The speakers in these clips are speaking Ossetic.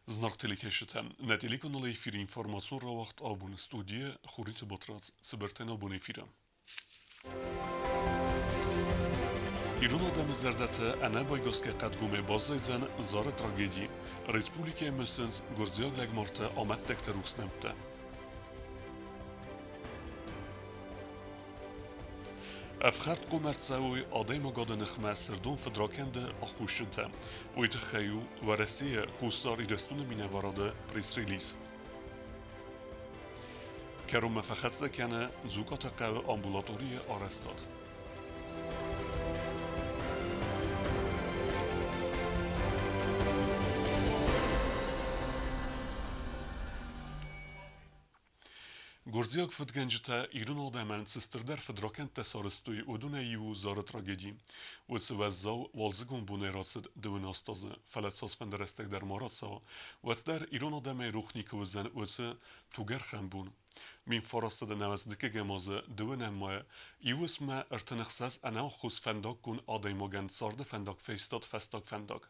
Зынаргъ телекӕсджытӕ, нӕ телеканалы эфиры информацион рауагъд абоны студийӕ Хуриты Батрадз цыбыртӕн абон эфиры. Ирон адӕмы зӕрдӕтӕ ӕнӕбайгасгӕ хъӕдгомӕй баззайдзӕн Зары трагеди. Республикӕйы мысынц гуырдзиаг лӕгмарты амӕттӕгты рухс нӕмттӕ. Ӕфхӕрд хъуамӕ ӕрцӕуой адӕймагады ныхмӕ сырдон фыдракӕнды аххосджынтӕ. Уый тыххӕй у Уӕрӕсейы Хуссар Ирыстоны минӕварады пресс-релиз. Кӕронмӕ фӕхӕццӕ кӕны Дзукъаты хъӕуы амбулаторийы арӕзтад. Гуырдзиаг фыдгӕнджытӕ ирон адӕмӕн цы стырдӕр фыдракӕндтӕ сарӕзтой, уыдонӕй иу у Зары трагеди. Уыцы уӕззау уалдзыгон бонӕй рацыд дыууын аст азы, фӕлӕ цасфӕнды рӕстӕг дӕр ма рацӕуа, уӕддӕр ирон адӕмӕй рох никуы уыдзӕн уыцы тугӕрхӕм бон. 1990 дыккӕгӕм азы дыууынӕм майы иу уысммӕ 36 ӕнӕаххос фӕндаггон адӕймагӕн царды фӕндаг фестад фӕстаг фӕндаг.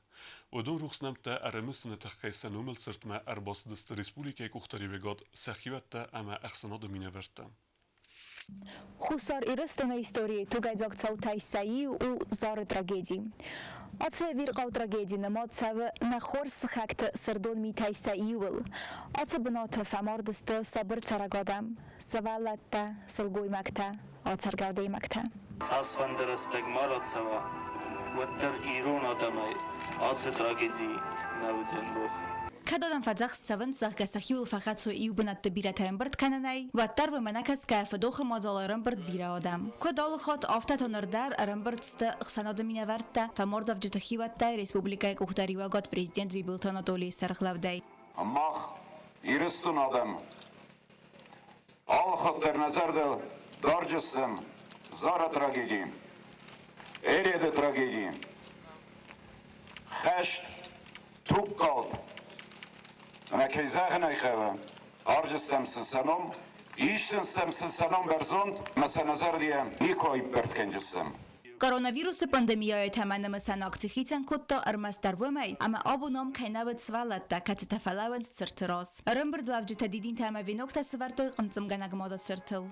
Уыдон рухс нӕмттӕ ӕрымысыны тыххӕй сӕ номыл цыртмӕ ӕрбацыдысты республикӕйы къухдариуӕгад, сӕ хиуӕттӕ ӕмӕ ӕхсӕнады минӕвӕрттӕ. Хуссар Ирыстоны историйы тугӕйдзаг цаутӕй сӕ иу у Зары трагеди. Ацы ӕвирхъау трагеди нымад цӕуы нӕ хорз сыхӕгты сырдон митӕй сӕ иуыл. Ацы бынаты фӕмард сты сабыр цӕрӕг адӕм, сывӕллӕттӕ, сылгоймӕгтӕ, ацӕргӕ адӕймӕгтӕ. Цасфӕнды рӕстӕг ма рацӕуа, уӕддӕр ирон адӕмӕй ацы трагеди нӕ уыдзӕн рох. Кӕд адӕм фӕдзӕхст цӕуынц, зӕгъгӕ, сӕхиуыл фӕхӕцой иу бынӕтты бирӕтӕ ӕмбырд кӕнынӕй, уӕддӕр уымӕ нӕ кӕсгӕ, фыдохы мадзал ӕрӕмбырд бирӕ адӕм. Куыд алы хатт, афтӕ та ныр дӕр ӕрӕмбырд сты ӕхсӕнады минӕвӕрттӕ, фӕмардӕвджыты хиуӕттӕ, республикӕйы къухдариуӕгад президент Бибылты Анатолийы сӕргълӕудӕй. Мах, Ирыстон адӕм, Алы хатт дӕр нӕ зӕрдыл дарджыстӕм Зары трагеди, Эреды трагеди, хӕст, тугкалд ӕмӕ, кӕй зӕгъын ӕй хъӕуы, арджыстӕм сын сӕ ном, исынц сӕм сын сӕ ном бӕрзонд ӕмӕ сӕ нӕ зӕрдийӕ никуы аиппӕрд кӕнджыстӕм. Коронавирусы пандемияйы тӕмӕны мысӕн акци хицӕн кодта ӕрмӕстдӕр уымӕй, ӕмӕ абон ам кӕй нӕ уыд сывӕллӕттӕ, кӕцытӕ фӕлӕууынц цырты раз. Ӕрӕмбырдуӕвджытӕ дидинтӕ ӕмӕ веноктӕ сӕвӕрдтой хъынцъымгӕнӕг мады цыртыл.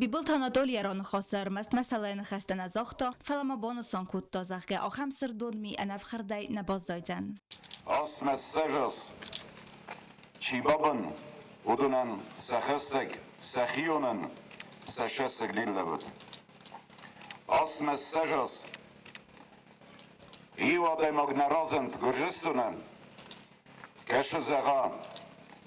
Бибылты Анатолий йӕ раныхасы ӕрмӕст мӕсӕллӕйы ныхӕстӕ нӕ загъта, фӕлӕ ма банысан кодта, зӕгъгӕ, ахӕм сырдон ми ӕнӕфхӕрдӕй нӕ баззайдзӕн. Ас мӕссӕжас, чи бабын, уыдонӕн сӕ хӕстӕг, сӕ хионӕн сӕ сӕссыг ниллӕуыд. Асмӕ ссӕжас, иу адӕймаг нӕ разынд Гуырдзыстоны, кӕсы зӕгъа,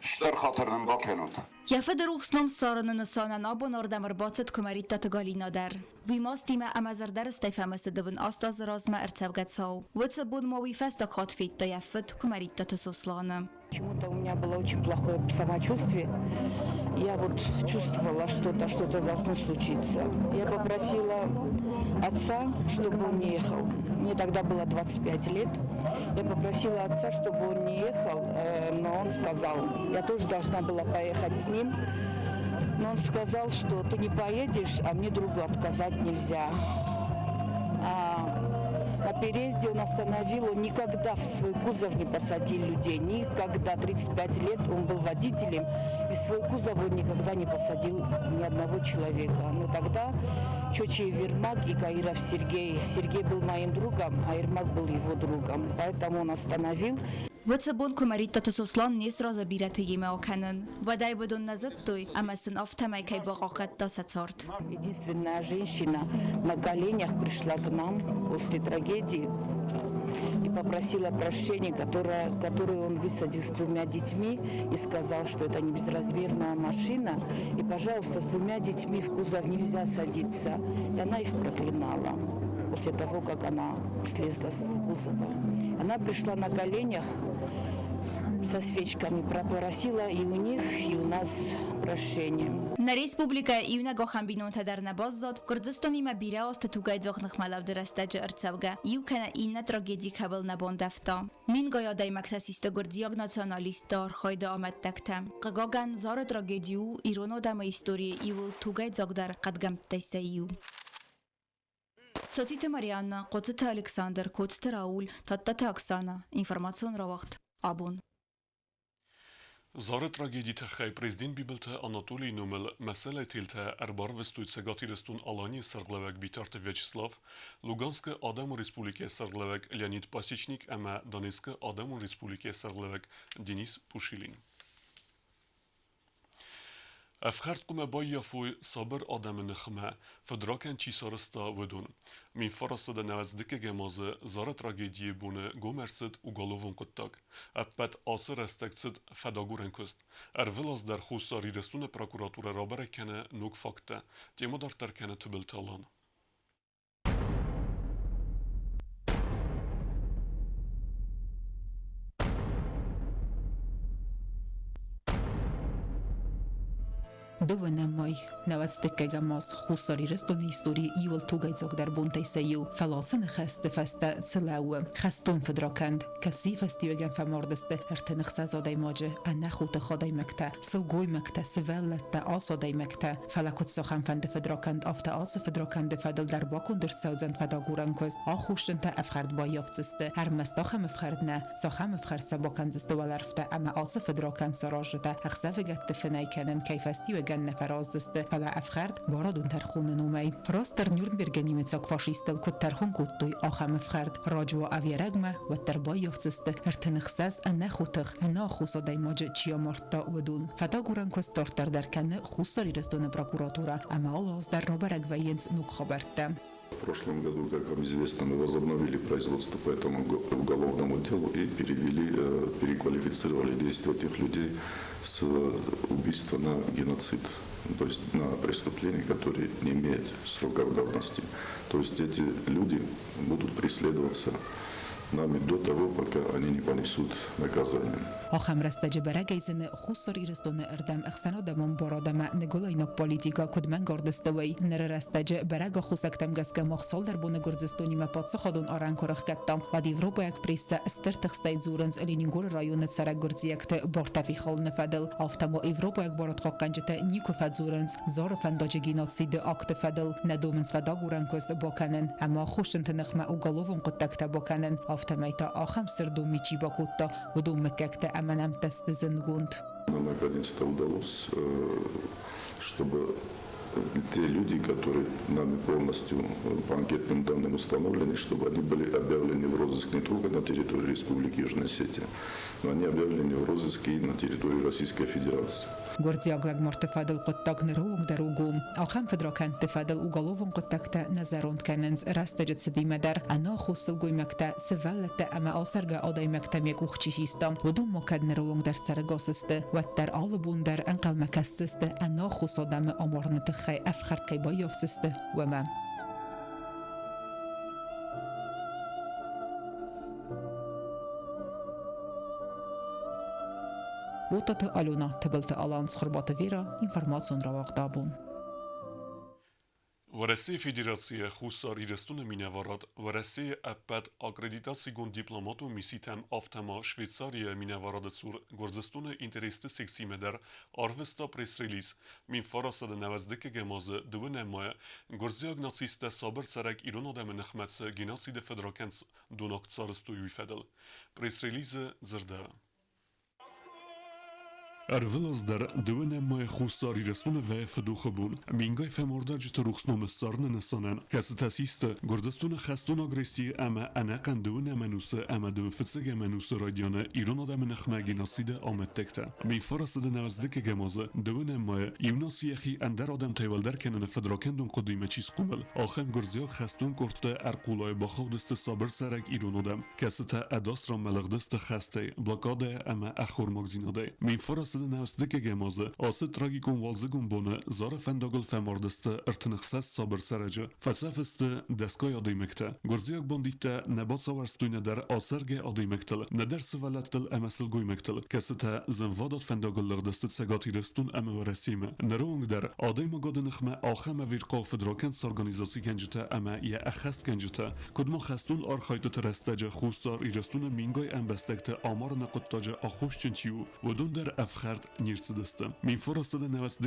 стыр хатыр нын бакӕнут. Йӕ фыды рухс ном ссарыны нысанӕн абон ардӕм ӕрбацыд Куымӕридтаты Галинӕ дӕр. Уый мастимӕ ӕмӕ зӕрдӕрыстӕй фӕмысыд бын аст азы размӕ ӕрцӕугӕ цау. Уыцы бон ма уый фӕстаг хатт федта йӕ фыд Куымӕридтаты Сосланы. Почему-то у меня было очень плохое самочувствие. Я вот чувствовала что-то, что-то должно случиться. Я попросила отца, чтобы он не ехал. Мне тогда было 25 лет. Я попросила отца, чтобы он не ехал, но он сказал, я тоже должна была поехать с ним, но он сказал, что ты не поедешь, а мне другу отказать нельзя. А на переезде он остановил, он никогда в свой кузов не посадил людей, никогда. 35 лет он был водителем, и в свой кузов он никогда не посадил ни одного человека. Но тогда Чочи Ермак и Каиров Сергей. Сергей был моим другом, а Ермак был его другом. Поэтому он остановил. Уыцы бон Куымӕридтаты Сослан не сразы бирӕты йемӕ акӕнын. Уӕдӕй уыдон нӕ зыдтой, ӕмӕ сын афтӕмӕй кӕй бахъахъхъӕдта сӕ цард. Единственная женщина на коленях пришла к нам после трагедии и попросила прощения, которую он высадил с двумя детьми и сказал, что это не безразмерная машина, и, пожалуйста, с двумя детьми в кузов нельзя садиться. И она их проклинала после того, как она слезла с кузова. Она пришла на коленях с Со свечками попросила и у них, и у нас прощения. Нӕ республикӕйы иунӕг ахӕм бинонтӕ дӕр нӕ баззад, Гуырдзыстонимӕ бирӕ азты тугӕйдзаг ныхмӕлӕуды рӕстӕджы ӕрцӕугӕ иу кӕнӕ иннӕ трагеди кӕуыл нӕ бандӕвта. Мингай адӕймӕгтӕ систы гуырдзиаг националистты архайды амӕттӕгтӕ. Хъыгагӕн, Зары трагеди у ирон адӕмы историйы иууыл тугӕйдзагдӕр хъӕдгӕмттӕй сӕ иу. Цоциты Марианна, Хъоцыты Александр, Коцты Рауль, Тадтаты Оксана. Информацион рауагъд. Абон. Зары трагедий тыххӕй президент Бибылты Анатолийы номыл мӕсӕлӕй телтӕ ӕрбарвыстой Цӕгат Ирыстон-Аланийы сӕргълӕууӕг Битарты Вячеслав, Луганскы Адӕмон Республикӕйы сӕргълӕууӕг Леонид Пасечник ӕмӕ Донецкы Адӕмон Республикӕйы сӕргълӕууӕг Денис Пушилин. Ӕфхӕрд хъуамӕ баййафой сабыр адӕмы ныхмӕ, фыдракӕнд чи сарӕзта, уыдон. Минфарасады нӕуӕдз дыккӕгӕм азы Зары трагедийы боны гом ӕрцыд уголовон хъуыддаг. Ӕппӕт ацы рӕстӕг цыд фӕдагурӕн куыст. Ӕрвылаз дӕр Хуссар Ирыстоны прокуратурӕ рабӕрӕг кӕны ног факттӕ. Темӕ дарддӕр кӕны Тыбылты Алан. Дыууынӕм май, науӕдз дыккӕгӕм аз Хуссар Ирыстоны историйы иууыл тугӕйдзагдӕр бонтӕй сӕ иу, фӕлӕ ацы ныхӕсты фӕстӕ цы лӕууы? Хӕстон фыдракӕнд, кӕцыйы фӕстиуӕгӕн фӕмард сты 36 адӕймаджы, ӕнӕхотых адӕймӕгтӕ, сылгоймӕгтӕ, сывӕллӕттӕ, ас адӕймӕгтӕ. Фӕлӕ куыд цахӕмфӕнды фыдракӕнд, афтӕ ацы фыдракӕнды фӕдыл дӕр баконд ӕрцӕудзӕн фӕдагурӕн куыст, аххосджынтӕ ӕфхӕрд баййафдзысты, ӕрмӕст ахӕм ӕфхӕрд нӕ, цахӕм ӕфхӕрд сӕ бакӕндзысты уӕлӕрвтӕ ӕмӕ ацы фыдракӕнд саразджытӕ ӕхсӕвыгӕтты фынӕй кӕнын кӕй фӕстиуӕгӕн нӕ фӕраздзысты, фӕлӕ ӕфхӕрд барадон тӕрхоны номӕй. Растдӕр Нюрнбергы немыцаг фашисттыл куыд тӕрхон кодтой, ахӕм ӕфхӕрд раджы уа ӕви ӕрӕгмӕ, уӕддӕр баййафдзысты 36 ӕнӕхотых, ӕнаххос адӕймаджы чи амардта, уыдон. Фӕдагурӕн куыст дарддӕр дӕр кӕны Хуссар Ирыстоны прокуратурӕ ӕмӕ алы аз дӕр рабӕрӕг вӕййынц ног хабӕрттӕ. В прошлом году, как вам известно, мы возобновили производство по этому уголовному делу и перевели, переквалифицировали действия тех людей с убийства на геноцид, то есть на преступления, которые не имеют сроков давности. То есть эти люди будут преследоваться нами до того, пока они не понесут наказание. Ахӕм рӕстӕджы бӕрӕгӕй зыны Хуссар Ирыстоны ӕрдӕм ӕхсӕнадӕмон барад ӕмӕ ныгуылӕйнаг политикӕ куыд мӕнгард сты, уый. Ныры рӕстӕджы бӕрӕг аххосӕгтӕм гӕсгӕ мах цалдӕр боны Гуырдзыстонимӕ паддзахадон арӕн куы рӕхгӕдтам, уӕд европӕйаг прессӕ стыр тыхстӕй дзурынц Ленингоры районы цӕрӕг гуырдзиӕгты бартӕ фехалыны фӕдыл. Афтӕ ма европӕйаг барадхъахъхъӕнджытӕ никуы фӕдзурынц Зары фӕндаджы геноциды акты фӕдыл, нӕ домынц фӕдагурӕн куыст бакӕнын ӕмӕ аххосджынты ныхмӕ уголовон хъуыддӕгтӕ бакӕнын, афтӕмӕй та ахӕм сырдон ми чи бакодта, уыдон мыггӕгтӕ ӕмӕ нӕмттӕ сты зындгонд. Нам наконец-то удалось, чтобы те люди, которые нами полностью по анкетным данным установлены, чтобы они были объявлены в розыск не только на территории Республики Южная Осетия, но они объявлены в розыск и на территории Российской Федерации. Гуырдзиаг лӕгмарты фӕдыл хъуыддаг ныры онг дӕр у гом. Ахӕм фыдракӕндты фӕдыл уголовон хъуыддӕгтӕ нӕ зӕронд кӕнынц рӕстӕджы цыдимӕ дӕр. Ӕнаххос сылгоймӕгтӕ, сывӕллӕттӕ ӕмӕ ацӕргӕ адӕймӕгтӕм йӕ къух чи систа, уыдон ма кӕд ныры онг дӕр сӕрӕгас сты, уӕддӕр алы бон дӕр ӕнхъӕлмӕ кӕсдзысты ӕнаххос адӕмы амарыны тыххӕй ӕфхӕрд кӕй баййафдзысты, уымӕ. Уотаты Алена, Тыбылты Алан, Цхуырбаты Вера, информацион рауагъд абон. Уӕрӕсейы Федерацийы Хуссар Ирыстоны минӕварад Уӕрӕсейы ӕппӕт аккредитацигонд дипломатон мисситӕм, афтӕ ма Швейцарийы минӕварады цур Гуырдзыстоны интересты секцимӕ дӕр арвыста пресс-релиз. Минфарасады нӕуӕдз дыккӕгӕм азы дыууынӕм майы гуырдзиаг нацисттӕ сабыр цӕрӕг ирон адӕмы ныхмӕ цы геноциды фыдракӕнд донагъд сарӕзтой, уый фӕдыл. Пресс-релизы дзырдӕуы. Ӕрвылаз дӕр дыууынӕм майы Хуссар Ирыстоны вӕййы фыдохы бон. Мингай фӕмардӕджыты рухс номы ссарыны нысанӕн, кӕцытӕ систы Гуырдзыстоны хӕстон агрессийы ӕмӕ ӕнӕхъӕн дыууынӕм ӕнусы ӕмӕ дыууынфыццӕгӕм ӕнусы райдианы ирон адӕмы ныхмӕ геноциды амӕттӕгтӕ. Мифарасады нӕуӕдздыккӕгӕм азы дыууынӕм майы иу наци йӕхи ӕндӕр адӕмтӕй уӕлдӕр кӕныны фыдракӕндон хъуыдыимӕ чи схъомыл, ахӕм гуырдзиаг хӕстон къордтӕ ӕрхъулайы бахаудысты сабырцӕрӕг ирон адӕм, кӕцытӕ ӕдас ранмӕ лыгъдысты хӕстӕй, блокадӕйӕ ӕмӕ ӕххормагдзинадӕй. Минфарасы 1991 азы ацы трагикон уалдзыгон боны Зары фӕндагыл фӕмард сты 36 сабыр цӕрӕджы, фӕцӕф сты дӕсгай адӕймӕгтӕ. Гуырдзиаг бандиттӕ нӕ бацауӕрстой нӕдӕр ацӕргӕ адӕймӕгтыл, нӕдӕр сывӕллӕттыл ӕмӕ сылгоймӕгтыл, кӕцытӕ зынвадат фӕндагыл лыгъдысты Цӕгат Ирыстон ӕмӕ Уӕрӕсемӕ. Ныры онг дӕр адӕймагады ныхмӕ ахӕм ӕвирхъау фыдракӕнд сорганизацигӕнджытӕ ӕмӕ йӕ ӕххӕстгӕнджытӕ, куыд ма хӕстон архайдтыты рӕстӕджы Хуссар Ирыстоны мингай ӕмбӕстӕгты амарыны хъуыддаджы аххосджын чи у, уыдон дӕр ӕфхӕрд не рцыдысты. Минфорасты нӕуӕдз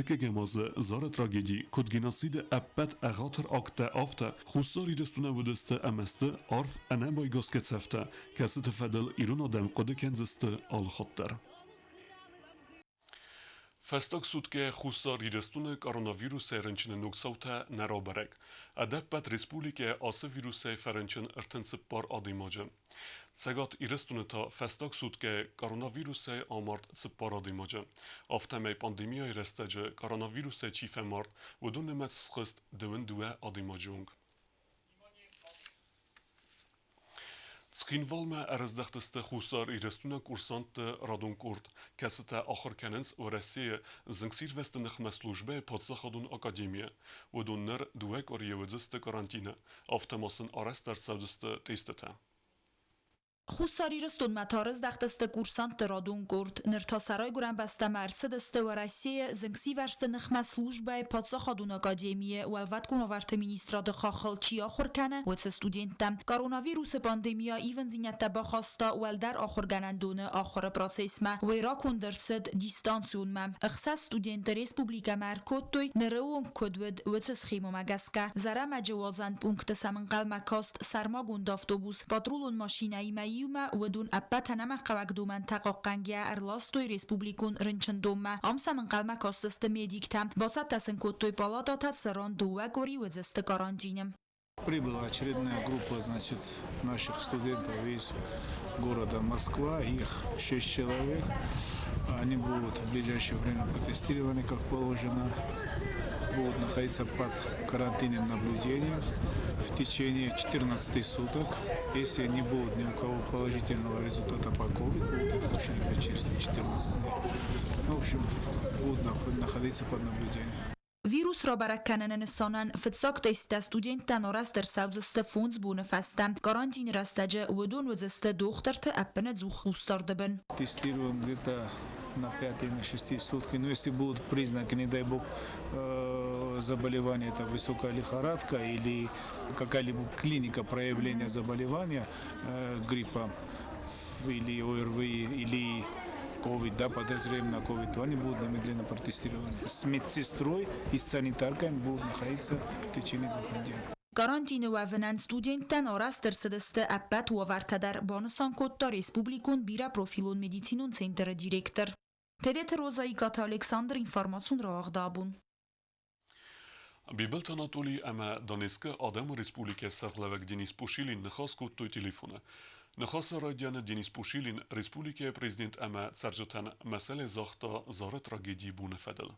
азы Зары трагеди, куыд геноциды ӕппӕт ӕгъатыр акттӕ, афтӕ Хуссар Ирыстоны уыдысты ӕмӕ сты арф ӕнӕбайгасгӕ цӕфтӕ, кӕцыты фӕдыл ирон адӕм хъуыды кӕндзысты алыхатт дӕр. Фӕстаг суткӕ Хуссар Ирыстоны коронавирусӕй рынчыны ног цаутӕ нӕ рабӕрӕг. Ӕдӕппӕт республикӕйы ацы вирусӕй фӕрынчын 34 адӕймаджы. Цӕгат Ирыстоны та фӕстаг суткӕйы коронавирусӕй амард цыппар адӕймаджы. Афтӕмӕй пандемияйы рӕстӕджы коронавирусӕй чи фӕмард, уыдон нымӕц схызт 22 адӕймаджы онг. Цхинвалмӕ ӕрӕздӕхтысты Хуссар Ирыстоны курсантты радон къорд, кӕцытӕ ахуыр кӕнынц Уӕрӕсейы зынгсирвӕзты ныхмӕ службӕйы паддзахадон академийы. Уыдон ныр дыууӕ къуырийы уыдзысты карантины, афтӕ ма сын арӕзт ӕрцӕудзысты тестытӕ. Хуссар Ирыстонмӕ та рыздӕхтысты курсантты радон къорд. Ныр та сӕ райгуырӕн бӕстӕмӕ ӕрцыдысты Уӕрӕсейы зынгсивӕрзты ныхмӕ службӕйы паддзахадон академийы Уӕлвӕткон уавӕрты министрады хаххыл чи ахуыр кӕны, уыцы студенттӕ. Коронавирусы пандемия ивындзинӕдтӕ бахаста уӕлдӕр ахуыргӕнӕндоны ахуыры процессмӕ. Уый раконд ӕрцыд дистанционмӕ. Ӕхсӕз студенты республикӕмӕ ӕркодтой, ныры онг куыд уыд, уыцы схемӕмӕ гӕсгӕ. Зӕрӕмӕджы уадзӕн пункты сӕм ӕнхъӕлмӕ каст сӕрмагонд автобус. Патрулон машинӕимӕ иумӕ уыдон ӕппӕт ӕнӕмӕнгхъӕуӕг домӕнтӕ хъахъхъӕнгӕйӕ ӕрластой республикон рынчындонмӕ. Ам сӕм ӕнхъӕлмӕ кастысты медиктӕ. Бацӕттӕ сын кодтой палатӕтӕ, цыран дыууӕ къуыри уыдзысты карантины. Прибыла очередная группа, значит, наших студентов из города Москва. Их 6 человек. Они будут в ближайшее время протестированы, как положено. Будут находиться под карантинным наблюдением в течение 14 суток. Если не будет ни у кого положительного результата по COVID, будут отпущены через 14 дней. Ну, в общем, будут находиться под наблюдением. Вирус рабӕрӕг кӕныны нысанӕн фыццаг тесттӕ студенттӕн арӕзт ӕрцӕудзысты фондз боны фӕстӕ. Карантины рӕстӕджы уыдон уыдзысты дохтырты ӕппынӕдзух хъусдарды бын. Тестируем где-то на 5 или на 6 сутки. Но если будут признаки, не дай бог, заболевания, это высокая лихорадка или какая-либо клиника проявления заболевания, гриппа или ОРВИ, или ковид, да, подозрением на ковид, то они будут немедленно протестированы. С медсестрой и с санитаркой они будут находиться в течение 2 недель. Карантины уӕвынӕн студенттӕн арӕзт ӕрцыдысты ӕппӕт уавӕртӕ дӕр, банысан кодта республикон бирӕпрофилон медицинон центры директор. Тедеты Роза, Икъаты Александр, информацион рауагъды абон. Бибылты Анатолий ӕмӕ Донецкы Адӕмон Республикӕйы сӕргълӕууӕг Денис Пушилин ныхас кодтой телефоны. Ныхасы райдианы Денис Пушилин республикӕйы президент ӕмӕ цӕрджытӕн мӕсӕлӕй загъта Зары трагедийы боны фӕдыл.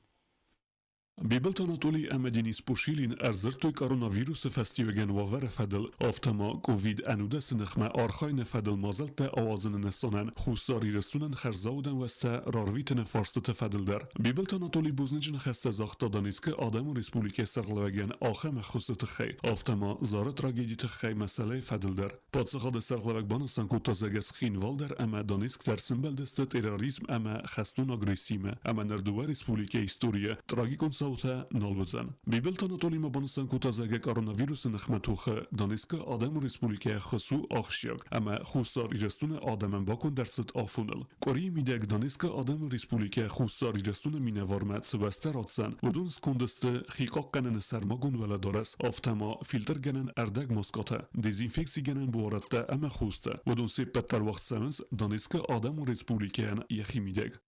Бибылты Анатолий ӕмӕ Денис Пушилин ӕрдзырдтой коронавирусы фӕстиуӕгӕн уавӕры фӕдыл, афтӕ ма ковид-ӕнудӕсы ныхмӕ архайыны фӕдыл мадзӕлттӕ ауадзыны нысанӕн Хуссар Ирыстонӕн хӕрзаудӕн уӕзтӕ рарвитыны фарстыты фӕдыл дӕр. Бибылты Анатолий бузныджы ныхӕстӕ загъта Донецкы Адӕмон Республикӕйы сӕргълӕууӕгӕн ахӕм ӕххуысы тыххӕй, афтӕ ма Зары трагедийы тыххӕй мӕсӕлӕйы фӕдыл дӕр. Паддзахады сӕргълӕууӕг банысан кодта, зӕгъгӕ, Цхинвал дӕр ӕмӕ Донецк дӕр сӕмбӕлдысты терроризм ӕмӕ хӕстон агрессиимӕ, ӕмӕ ныр дыууӕ республикӕйы историйы трагикон цаутӕ нал уыдзӕн. Бибылты Анатолий ма банысан кодта, зӕгъгӕ, коронавирусы ныхмӕ тохы Донецкы Адӕмон Республикӕйы ӕххуыс у ахсджиаг, ӕмӕ Хуссар Ирыстоны адӕмӕн баконд ӕрцыд афоныл. Къуырийы мидӕг Донецкы Адӕмон Республикӕ Хуссар Ирыстоны минӕвармӕ цы уӕзтӕ ратдзӕн, уыдон сконд сты хихъахъхъӕныны сӕрмагонд уӕлӕдарӕс, афтӕ ма фильтргӕнӕн ӕрдӕг маскӕтӕ, дезинфекцигӕнӕн буарадтӕ ӕмӕ хостӕ. Уыдон се ппӕт дӕр уагъд цӕуынц Донецкы Адӕмон Республикӕйӕн йӕхи мидӕг.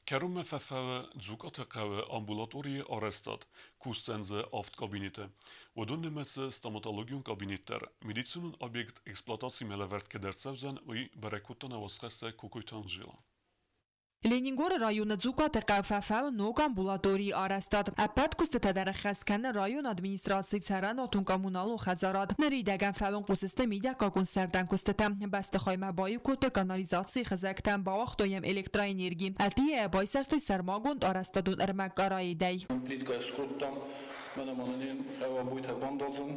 Кӕронмӕ фӕфӕуы Дзукъаты хъӕуы амбулаторийы арӕзтад, кусдзӕн дзы авд кабинеты. Уыдон нымӕцы стоматологион кабинет дӕр. Медицинон объект эксплуатацимӕ лӕвӕрд кӕд ӕрцӕудзӕн, уый бӕрӕг кодта нӕуӕдзхӕссӕг Кокойты Анжела. Ленингоры районы Дзукъаты хъӕу фӕфӕуы ног амбулаторийы арӕзтад. Ӕппӕт куыстытӕ дӕр ӕххӕст кӕны районы администрацийы цӕрӕнуатон-коммуналон хӕдзарад. Ныридӕгӕн фӕуын хъусысты мидӕггагон сӕрдӕн куыстытӕ. Бӕстыхаймӕ баиу кодтой канализацийы хызӕгтӕ, бауагътой йӕм электроэнерги. Ӕддейӕ байсӕрстой сӕрмагонд арӕзтадон ӕрмӕг къараидӕй. Плиткӕ скодтам, мӕнӕ ма нын ӕвӕбуйтӕ бандадзын.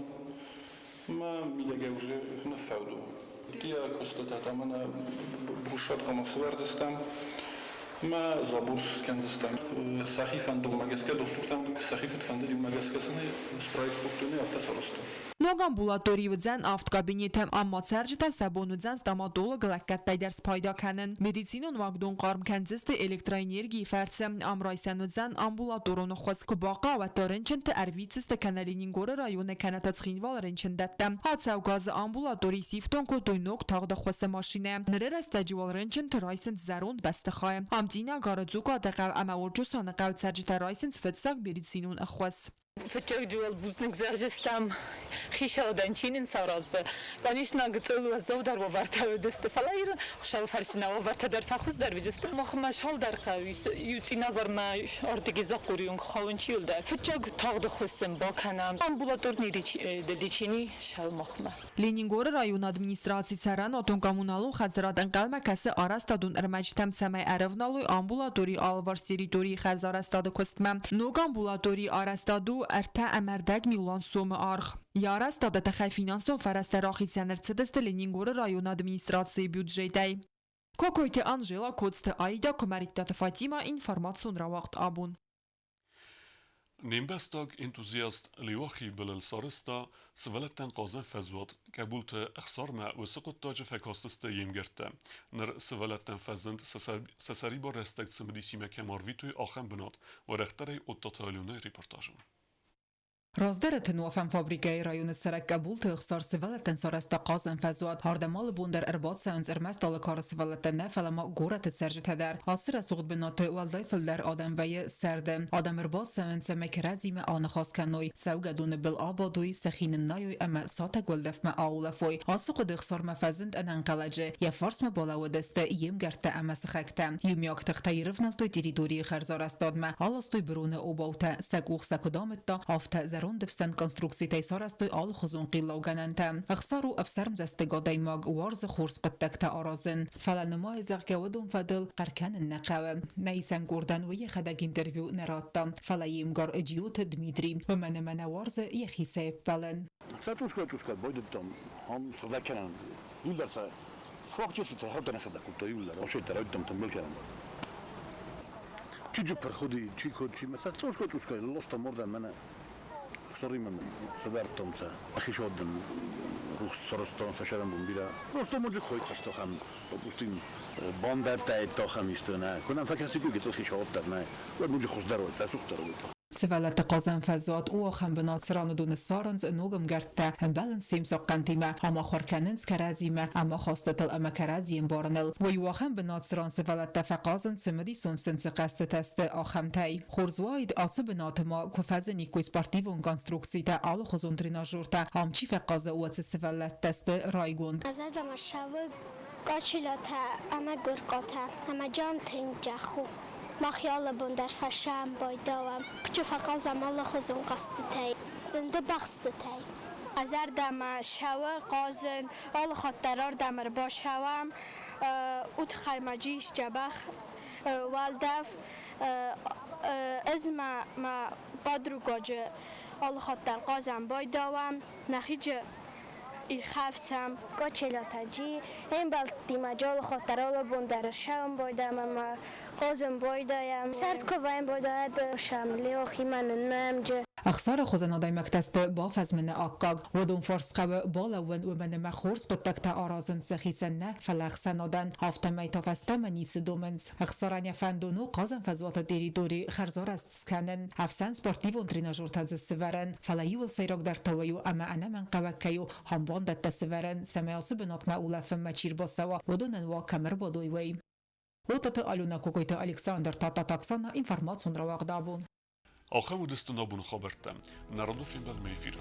Мӕ мидӕгӕй уже ныффӕуд у. Йӕ куыстытӕ та мӕнӕ брусчаткӕмӕ сывӕрдзыстӕм, мӕ забор скӕндзыстӕм. Сӕхи фӕндонмӕ гӕсгӕ дохтыртӕм сӕхи куыд фӕндыд, уымӕ гӕсгӕ сын ӕй спроект кодтой, афтӕ сарӕзтой. Ног амбулаторийы уыдзӕн авд кабинеты, ам ма цӕрджытӕн сӕ бон уыдзӕн стоматологы лӕггӕдтӕй дӕр спайда кӕнын. Медицинон уагдон хъарм кӕндзысты электроэнергийы фӕрцы. Ам райсӕн уыдзӕн амбулаторон ӕххуыс. Куы бахъӕуа, то рынчынты ӕрвитдзысты кӕнӕ Ленингоры районы кӕнӕ та Цхинвалы рынчындӕттӕ. Ацӕугӕ дзы амбулатори сифтонг кодтой ног тагъд ӕххуысы машинӕ. Ныры рӕстӕджы уал рынчынты райсынц зӕронд бӕстыхайы. Ам Цъинагары, Дзукъаты хъӕу ӕмӕ Орчъосаны хъӕуы цӕрджытӕ райсынц фыццаг медицинон ӕххуыс. Фыццаг уал бузныг зӕгъдзыстӕм хицаудӕн, чи нын саразы. Конечно, гыццыл уӕззаудӕр уавӕртӕ уыдысты, фӕлӕ Иры Хуыцауы фӕрцы нӕ уавӕртӕ дӕр фӕхуыздӕр уыдысты. Махмӕ цалдӕр хъӕуы ис, иу Цъинагармӕ ардыги Захъурион хъӕуын чи уылдӕр. Фыццаг тагъд ӕххуыс бакӕнӕм амбулаторный лечение махмӕ. Ленингоры районы администраци цӕрӕнуатон-коммуналон хӕдзарад ӕнхъӕлмӕ кӕсы арӕзтадон ӕрмӕджытӕм, цӕмӕй ӕрӕвналой амбулаторийы алыварс территорийы хӕрзарӕзтады куыстмӕ. Ног амбулаторийы арӕзтад у 3,5 милуан сомы аргъ. Йӕ арӕзтады тыххӕй финансон фӕрӕзтӕ рахицӕн ӕрцыдысты Ленингоры районы администрацийы бюджетӕй. Кокойты Анжела, Коцты Аидӕ, Куымӕридтаты Фатимӕ, информацион рауагъд абон. Не мбӕстаг энтузиаст Леуахийы былыл сарӕзта сывӕллӕттӕн хъазӕн фӕзуат. Къӕбулты Ӕхсармӕ уыцы хъуыддаджы фӕкастысты йе мгӕрттӕ. Ныр сывӕллӕттӕн фӕзынд, сӕ сӕрибар рӕстӕг цымыдисимӕ кӕм арвитой, ахӕм бынат. Уӕрӕхдӕрӕй Оттаты Аленӕйы репортажы. Раздӕры тынуафӕн фабрикӕйы районы цӕрӕг Къӕбулты Ӕхсар сывӕллӕттӕн сарӕзта хъазӕн фӕзуат. Ардӕм алы бон дӕр ӕрбацӕуынц ӕрмӕст алы кары сывӕллӕттӕ нӕ, фӕлӕ ма горӕты цӕрджытӕ дӕр. Ацы рӕсугъд бынаты уӕлдай фылдӕр адӕм вӕййы сӕрды. Адӕм ӕрбацӕуынц, цӕмӕй кӕрӕдзимӕ аныхас кӕной, цӕугӕдоны был абадой, сӕхи ныннайой ӕмӕ сатӕг уӕлдӕфмӕ аулӕфой. Ацы хъуыды Ӕхсармӕ фӕзынд ӕнӕнхъӕлӕджы. Йӕ фарсмӕ балӕууыдысты йе мгӕрттӕ ӕмӕ сыхӕгтӕ. Иумиаг тыхтӕй ӕрывнӕлдтой территорийы хӕрзарӕзтадмӕ, аластой быроны обаутӕ, сӕ къух сӕ куыд амыдта, афтӕ зӕронд ӕфсӕн конструкцитӕй сарӕзтой алыхуызон хъиллаугӕнӕнтӕ. Ӕхсар у ӕфсӕрмдзӕстыг адӕймаг, уарзы хорз хъуыддӕгтӕ аразын. Фӕлӕ нымайы, зӕгъгӕ, уыдон фӕдыл хъӕр кӕнын нӕ хъӕуы. Нӕ исӕн къордӕн уый йӕхӕдӕг интервью нӕ радта, фӕлӕ йе мгар Джиоты Дмитрий, уымӕн ӕмӕ нӕ уарзы йӕхицӕй ӕппӕлын. Цӕтъускӕ-тъускӕ байдыдтам ам сыгъдӕг кӕнӕн. Иуылдӕр сӕ фактически цӕхӕртӕ нӕ сыгъдӕг кодтой иуылдӕр. Осеттӕ райдыдтам тымбыл кӕнын. Чи джиппыр худи, чи куыд, чи мӕ сӕ цъускӕ-цъускӕ лостам уырдӕм мӕнӕ Сорримӕ сӕвӕрдтон сӕ хицауад дын рухс сарӕзтон сӕ сӕрӕнбон бирӕ. Просто моджы хой хастохӕм, допустим, бандӕттӕ еттохӕм исты нӕ. Куы нӕм фӕкӕсиккой гыццыл хицауад дӕр нӕ, уӕд ноджы хуыздӕр уӕд, рӕсугъддӕр уӕд. Сывӕллӕтты хъазӕн фӕзуат у ахӕм бынат, цыран уыдоны ссарынц ног ӕмгӕрттӕ, ӕмбӕлынц се мцахъхъӕнтимӕ, ӕмахуыр кӕнынц кӕрӕдзимӕ, ӕмахастытыл ӕмӕ кӕрӕдзийы ӕмбарыныл. Уый у ахӕм бынат, цыран сывӕллӕттӕ фӕхъазынц, цымыдисон сын цы хъӕзтытӕ сты, ахӕмтӕй. Хорз уаид, ацы бынаты ма куы фӕзыниккой спортивон конструкцитӕ, алыхуызон тренажертӕ, ам чи фӕхъазы, уӕд цы сывӕллӕттӕ сты райгонд. Зӕрдӕмӕ ссӕуы Къочилотӕ ӕмӕ Гуыркъотӕ ӕмӕ Джантынджаху. Мах алы бон дӕр фӕсӕм байдауӕм, чи фӕхъазӕм алыхуызон хъӕзтытӕй, цъынды бӕхстытӕй. Зӕрдӕмӕ ссӕуы хъазын, алы хатт дӕр ардӕм ӕрбацӕуӕм, уый тыххӕй ма ис дзӕбӕх уӕлдӕф. Ӕз ма мӕ подругаджы алы хатт дӕр хъазӕм байдауӕм, нӕхи ирхӕфсӕм. Къочелотаджи ӕмбӕлттимӕ джолохот дӕр алы бон дӕр ссӕуӕм байдӕм ӕмӕ хъазын байдайӕм. Сӕрд куы вӕййӕм байдайӕд сӕм Леохимӕ ныннӕмджы. Ӕхсары хуызӕн адӕймӕгтӕ сты бафӕзмыны аккаг. Уыдон фарс хъӕуы балӕууын, уымӕн ӕмӕ хорз хъуыддӕгтӕ аразынц сӕхицӕн нӕ, фӕлӕ ӕхсӕнадӕн. Афтӕмӕй та фӕстӕмӕ ницы домынц. Ӕхсарӕн йӕ фӕндон у хъазӕн фӕзуаты территори хӕрзарӕзт скӕнын, ӕфсӕн спортивон тренажертӕ дзы сывӕрын, фӕлӕ иуыл сӕйрагдӕр та уый у, ӕмӕ ӕнӕмӕнгхъӕуӕг кӕй у хӕмбондӕттӕ сывӕрын, цӕмӕй ацы бынатмӕ улӕфынмӕ чи рбацӕуа, уыдонӕн уа кӕм ӕрбадой, уый. Отаты Алена, Кокойты Александр, Тадтаты Оксана, информацион рауагъд абон. Ахӕм уыдысты нӕ абоны хабӕрттӕ. Нӕ радон фембӕлдмӕ эфиры.